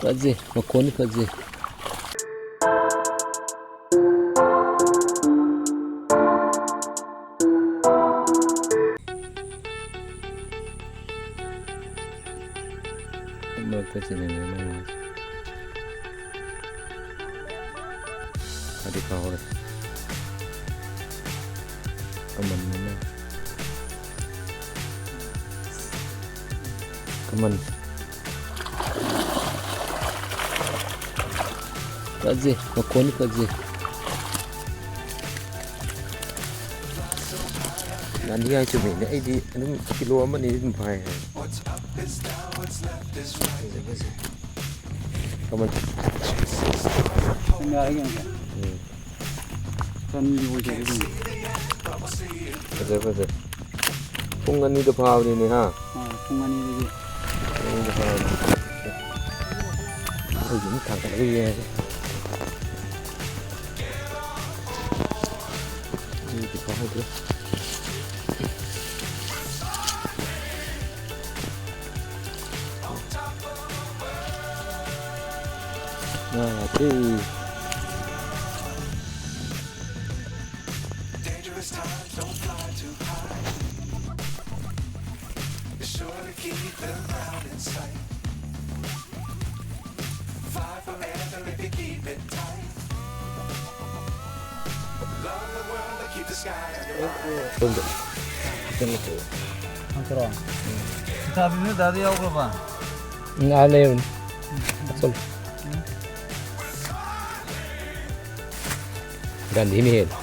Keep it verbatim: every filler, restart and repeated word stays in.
ꯐꯖꯩ, ꯃꯈꯣꯟꯗꯤ ꯐꯖꯩ꯫ ꯃꯔꯛꯇ ꯆꯤꯡꯅꯅ ꯃꯥꯡꯉꯤ꯫ ꯈꯔꯗꯤ ꯐꯥꯍꯧꯔꯦ꯫ ꯀꯃꯟ ꯑꯃ꯫ ꯀꯃꯟ꯫ ꯐꯖꯩ, ꯃꯈꯣꯟꯗꯤ ꯐꯖꯩ꯫ ꯉꯥꯟꯗꯤ ꯌꯥꯝ ꯆꯨꯝꯃꯤꯅꯦ꯫ ꯑꯩꯗꯤ ꯑꯗꯨꯝ ꯀꯤꯂꯣ ꯑꯃꯅꯤ ꯑꯗꯨꯝ ꯐꯥꯏ ꯍꯥꯏ꯫ ꯐꯖꯩ, ꯐꯖꯩ꯫ ꯀꯃꯟ꯫ ꯌꯥꯔꯦ ꯀꯩꯅꯣ꯫ ꯎꯝ꯫ ꯆꯅꯤꯗꯤ ꯑꯣꯏꯗꯦ ꯑꯗꯨꯒꯨꯝꯕ꯫ ꯐꯖꯩ, ꯐꯖꯩ꯫ ꯄꯨꯡ ꯑꯅꯤꯗ ꯐꯥꯕꯅꯤꯅꯦ, ꯍꯥ? ꯑꯥ, ꯄꯨꯡ ꯑꯅꯤꯗꯒꯤ꯫ ꯄꯨꯡ ꯑꯅꯤꯗ ꯐꯥꯕꯅꯤ꯫ ꯑꯩꯈꯣꯏꯁꯨ ꯑꯃꯨꯛ ꯊꯥꯡꯒꯠꯂꯒ ꯌꯦꯡꯉꯒꯦ꯫ ꯑꯅꯤꯗꯤ ꯐꯥꯍꯧꯗ꯭ꯔꯦ꯫ ꯉꯥ ꯉꯥꯛꯇ꯫ Dangerous times, don't fly too high. Be sure to keep the ground in sight. Fly forever if you keep it tight. Love the world, but keep the sky on your mind. ꯅꯠꯇ꯭ꯔꯣ? ꯏꯁꯥꯕꯤꯅ ꯗꯥꯗꯤ ꯌꯥꯎꯈ꯭ꯔꯕ? ꯎꯝ, ꯑꯥ ꯂꯩꯕꯅꯤ꯫ ꯑꯁꯣꯝ꯫ ꯒꯥꯟꯙꯤꯅ ꯍꯦꯜꯂꯦ꯫